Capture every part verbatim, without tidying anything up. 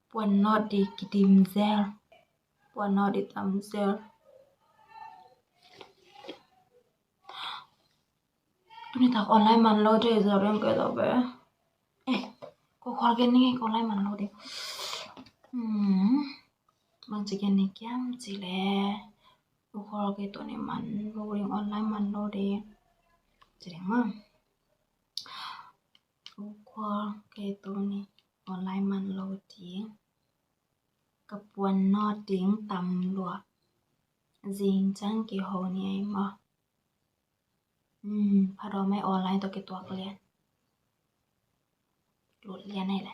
Puan nawt di kidim zel. Puan nawt di tam zel. Tuni tak online man lo de, zo reng ke lo be. Eh, ko khol gen ni, ko online man lo de. Hmm. Bang ci gen ni kiam ci le. Ko khol ke tuni man lo ding, online man lo de. Ci ding ma. Ko khol ke tuni online man lo ding. Ka puan nawt ding tam lua. Zing ciang kiho ni ei maw. Hmm, pha dawm ei, online tawh kituak lian. Lut lian ei le.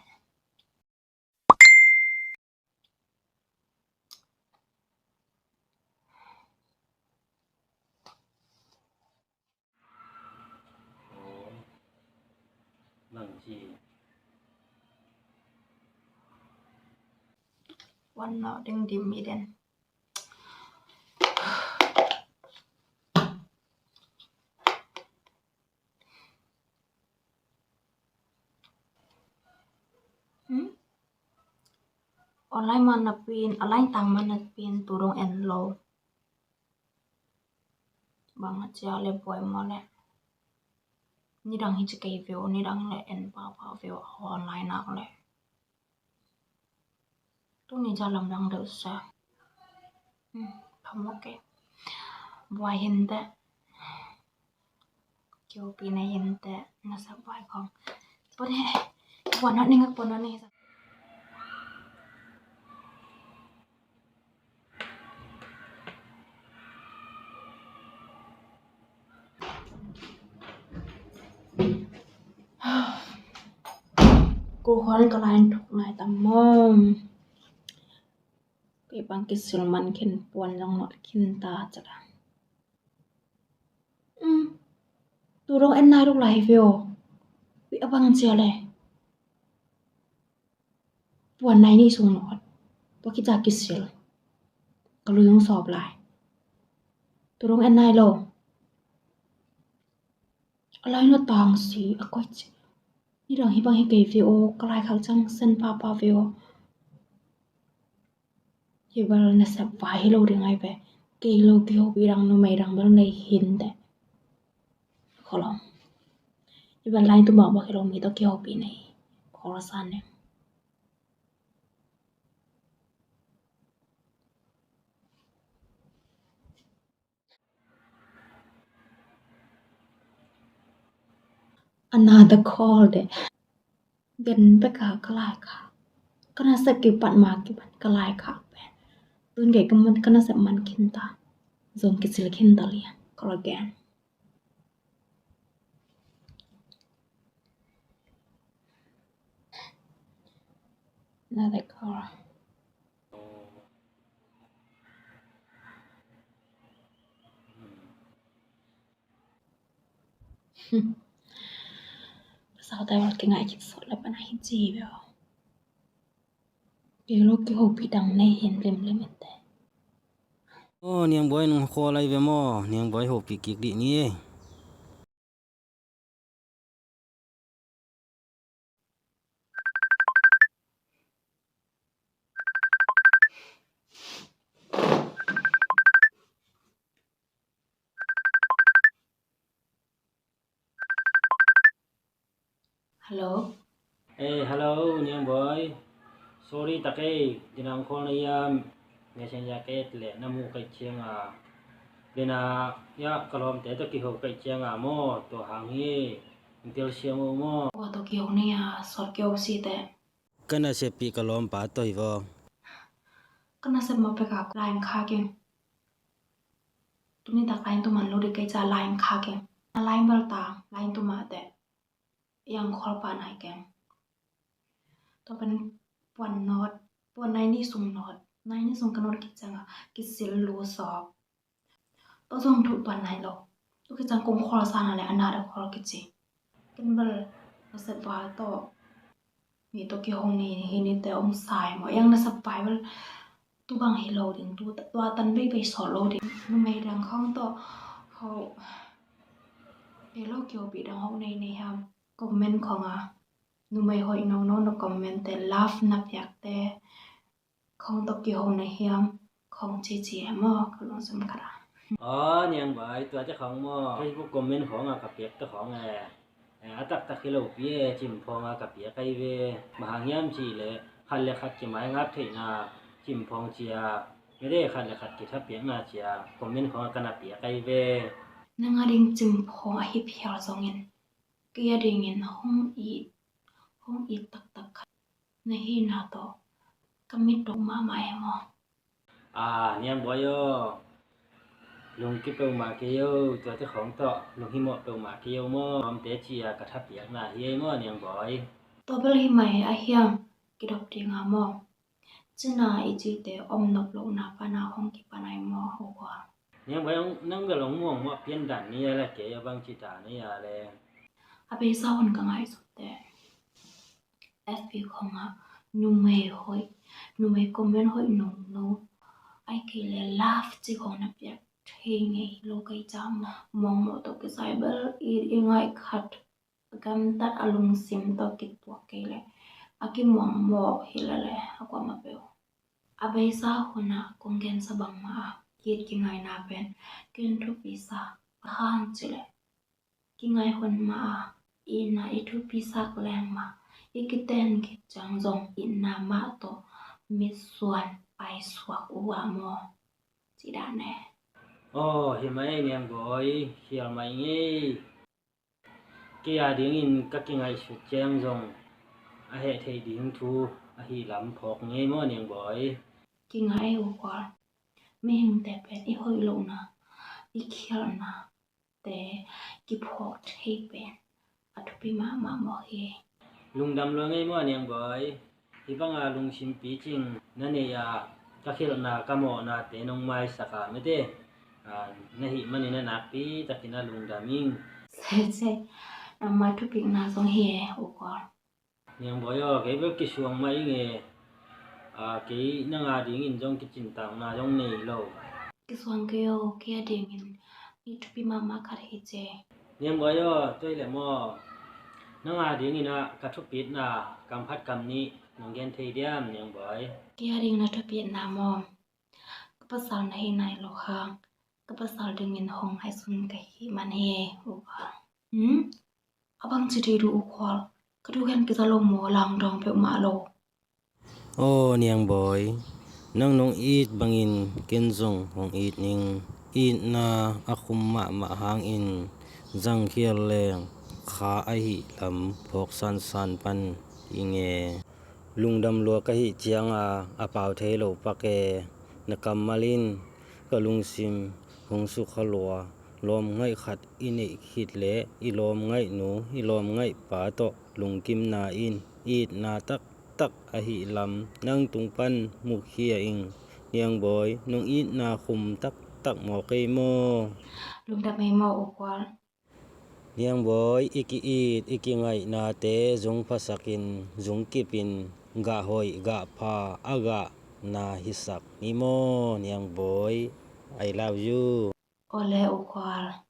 Nang ci. Wan no ding dim i den. Hmm? Online man na pin, online tang man na pin, tu dong en lo. Bang a cia le buai maw le. Nidang hi ci kei veu, nidang le en papa veu a online nak le. Tuni cia lamdang deuh sa. Hmm, phamawh kei. Buai hinteh. Kiupi na hinteh, na sa buai khong. Pone, buan hot ning, buan hot ning. Ko khon ka lain thuk nai tam mom. Kei bang kisil man khin, puan zong nawt khin ta cala. Um, tu dong en nai luk lai veo. Ui, a bang cia le. Puan nai ni sung nawt. Tua kica kisil. Ka lui hong sawp lai. Tu dong en nai lo. A lai na tang si a koi ci. Nidang hi bang hi kei veo, ka lai khak ciang sen papa veo. Hi bel nasep vai hi lo ding ai ve. Kei lo kihopih dang numei dang bel nei hinteh. Kholom. Hi bel lai tuma bak hi lo mi tawh kihopih nei. Khol san ne. Another call de. Gen bek a ka lai khak. Ka nasep kipat ma kipat ka lai khak pen. Tun kei ka man, ka nasep man khin ta. Zong kisil khin ta lian. Call again. Another call. Pasal tai wal kingai kit sot la pana hi ji beo. Kei lo kihopih dang nei hin limlim in te. Oh, Niang Boi nung kho lai ve maw? Niang Boi hopih kik dih ni. Hello. Eh, hello, Niang Boi. Sorry tak ei, dinang call na iam, messenger ka et leh na mu kaih cianga, lena ia ka lawmte tawh kiho kaih cianga maw, tua hang hi, hong telsiam uh maw. Ua tawh kiho na ia, sawt kiho si teh. Ka nasep pi ka lawmpa tawh hi vaw. Ka nasep ma peka line kha keng. Tuni tak line tu man lo di kei ca line kha keng. Na line bal ta, line tu ma teh. Iang khol pa nai keng. Tua pen puan nawt, puan nai ni sung nawt, nai ni sung ka nawt kicang a, kisil lu sawp. Tua zong duh tuan nai lo. Tua kicang kong khol sana le another call kici. Ken bel nasep vai tawh mi tawh kihong ni hi ni te om sai maw. Iang nasep vai bel tu bang hi lo ding, tu tua tan bei bei sawt lo ding. Numei dang khong tawh ho, kei lo kio pi dang ho nei nei hiam. Comment khong a numei hoih nono na comment te, love na piak te, khong tawh kiho na hiam, khong cici e maw, ka lungsim khat ah. Aw, Niang Bawi, tuate khong maw, Facebook comment khong a ka piak te khong e. Eh, a taktak hi lo pi e, cimphawng a ka piak ahi ve. Bang hang hiam cih leh khat le khat kimaingap theihna cimphawng cia, mede khat le khat kithapiakna cia comment khong a ka na piak ahi ve. Nang a ding cimphawng ahi phial zongin kei a dingin hong it, hong it taktak khat na hihna tawh ka mit dong mahmah e maw. A, Niang Bawi aw, lungki peuhmah kei o, tuate khong tawh lunghimawh peuhmah kei o maw. Omte cia ka thapiakna hi ei maw, Niang Bawi. Tua bel hi mai a hiam, kidop ding a maw. Cina i cite om nop lohna pana hong kipan ai maw, U Khual. Niang Bawi, nang bel hong muangmuah pian dan ni a le, kei a bang ci ta ni a le. A beisa hun ka ngaihsut te F B khong ah numei hoih, numei comment hoih nungno, ai kei le love ci khong na piak thei ngei lo kei ca maw. Mawngmawh tawh kisai bel i, i ngaih khat, a gamtat a lungsim tawh kituak kei le a kimuangmawh hi le le a kuamah peuh. A beisa hun ah kong gensa bangmah a, kit kingaihna pen ken thupi sa, a hang ci le kingaihhuan mah a, itna i thupisak leng mah, i kiten khit ciang zong itna mah tawh mitsuan paisuak uh a maw, ci dan e. Aw, hi mai Niang Bawi, khial mai ngei. Kei a dingin ka kingaihsut ciang zong a heh theih ding thu ahi lam phawk ngei maw, Niang Bawi. Kingai e, U Khual. Mihingte pen i hoih lohna, i khialhna te kiphawk thei pen a thupi mahmah mawk hi. Lungdam lua ngei maw, Niang Bawi. Hih banga lungsim picing na nei a, ka khialhna ka mawhnate nong maisak a mete, a, na hih manin a nakpi takin a lungdam ing. Sese, nangma thupikna zong hi e, U Khual. Niang Bawi aw, kei bel kisuang mah ing e. A, kei nang a dingin zong kicintakna zong nei lo. Kisuang kei o, kei a dingin i thupi mahmah khat hi ce. Niang Bawi aw, tua hi le maw, nang a dingin a ka thupitna kam khat kam nih nong gen thei diam, Niang Bawi? Kei a dingin a thupitna maw, ka pasal na hi nai lo hang, ka pasal dingin hong ngaihsun ka hih man hi e, U Khual. Hmm? A bang ci dih duh, U Khual. Ka duh hen kiza lo maw, langdawng peuhmah lo. Aw Niang Bawi, nang nong it bangin ken zong hong it ning. Itna a khum mahmah hangin zangkhial leng kha ahih lam phawk sansan pan ing e. Lungdam lua ka hih cianga a pau thei lo pak e. Na kammal in ka lungsim hong sukha lua. Lawmngaih khat i neih khit leh i lawmngaihnu, i lawmngaihpa tawh lungkimna in itna taktak ahih lam nang tung pan mukhia ing. Niang Bawi, nong itna khum taktak maw kei maw? Lungdam ei maw, U Khual. Niang Bawi, i ki-it i kingaihnate zung phasakin, zung kipin, gah hoih gah pha a gahna hisak ni maw, Niang Bawi. I love you. Awle, U Khual.